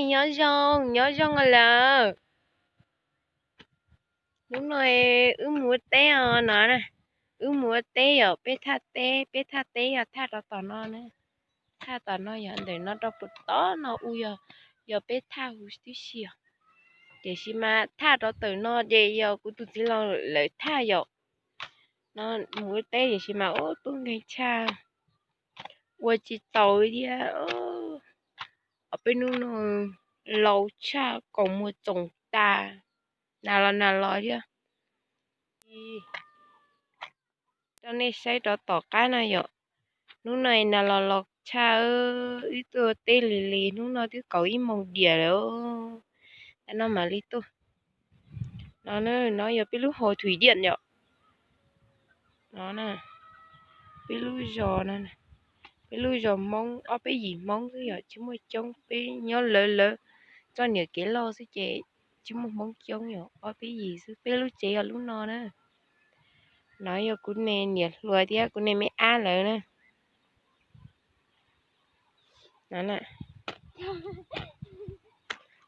Nyob zoo, nyob zoo lawm. Hnub no wb mus ua teb os no na. Wb mus ua teb yom, peb thaj teb, peb thaj teb yog thaj rov tom no na. Thaj tom no yog ntawm no rau puag tom no u yog, yog peb thaj huv tib si os. Tiam sis mas thaj rov tawm no ces yog kuv tus txiv laus lawv thaj yom. No mus ua teb tiam sis mas ub tub nkeeg tshaj, ua tsis tau thiab. Ob peb hnub no laus tshaj, kaus muag txoom tas, nas los nas los thiab. Rau nej saib rov tom qab no yom. Hnub no nas los los tshaj, wb tuaj teb lig lig hnub no twb kaum ib moos diam lawm, tam no mam li tuaj. No, no yog peb lub hauv thwm diam yom. No, peb lub zos no, peb lub zos Hmoob ob peb yim Hmoob xwb yom, tsis muaj coob, peb nyob lawv lawv txoj niam kev loj xwb ces tsis muaj Hmoob coob yom, ob peb yim xwb. Peb lub tsev yog lub no na. No yog kuv niam hluas thiab kuv niam me ab lawv na.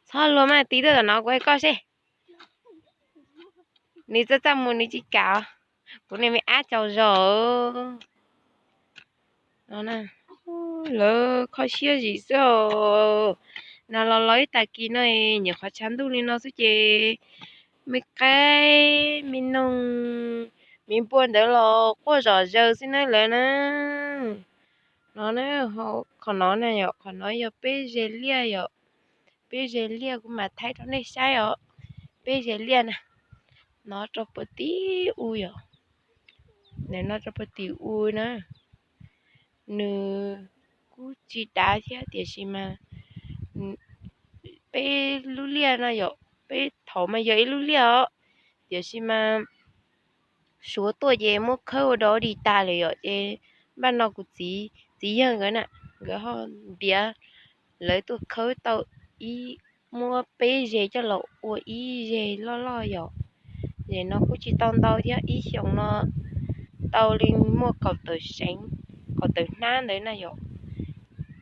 Txhob luag mas, tig tuaj tom no kuv hais koj seb. Nws txaj txaj muag nws tsis kam. Kuv niam me ab tsaug zog. Lawv kho siab zim xwb os. Nas los los ib tag kis no, nyuam qhuav tshav ntuj li no xwb ces me qaib me noog me npua ntawd los quaj zom zaws xwb na lawv na. No, qhov no na yom, qhov no yog peb ze liaj yom. Peb ze liaj kuv mam thaij rau nej saib os. Peb ze liaj na, no rau puag tim u yom. Nim no rau puag tim u na, nws kuj tsis dav thiab tiam sis mas peb lub liaj no yom, peb thaum mas yog ib lub liaj os, tiam sis mas suav tuaj ces muab khawb ua dog ua dig tas lawm yom, ces npaj no kuv txiv, txiv yawg nkawd na, nkawd ho ntiav lawv tuaj khawb tau ib, muab peb ze coj los ua ib ze loj loj yom. Ze no kuj tsis tau ntau thiab, ib xyoos no tau li muaj kaum tawm seev, kaum tawm hnab ntawd na yom.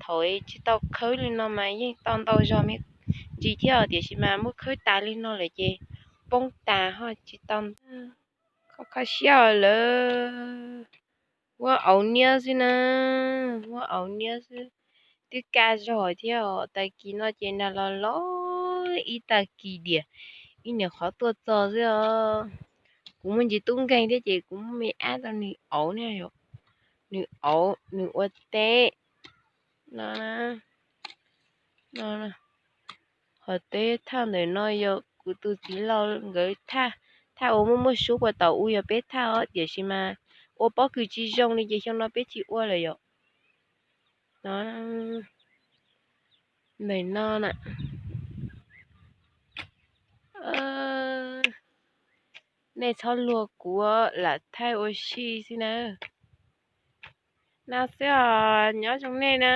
Thaum tsis tau khawb li no mas yeej tau ntau zog me ntsis thiab, tiam sis mas muab khawb tas li no lawm ces poob tas ho tsis tau. Kho kho siab lawv, huab auv niab xwb na, huab auv niab xwb. Twb kaj zog thiab os, tag kis no ces nag los los ib tag kis diam, ib niam qhov tuaj txog xwb os. Kuv muaj ntsis tub nkeeg thiab ces kuv muab me ab rau nws auv na, nws auv nws ua teb no. Qhov teb thaj ntawm no yog kuv tus txiv laus nkawd thaj, thaj uas muaj muaj suab puag tom u yog peb thaj os, tiam sis mas ua pob kws tsis zoo li ces xyoo no peb tsis ua lawm yom. No, ntawm no na. Nej txhob luag kuv, lam thaij ua si xwb na. No xwb os, nyob zoo nej na.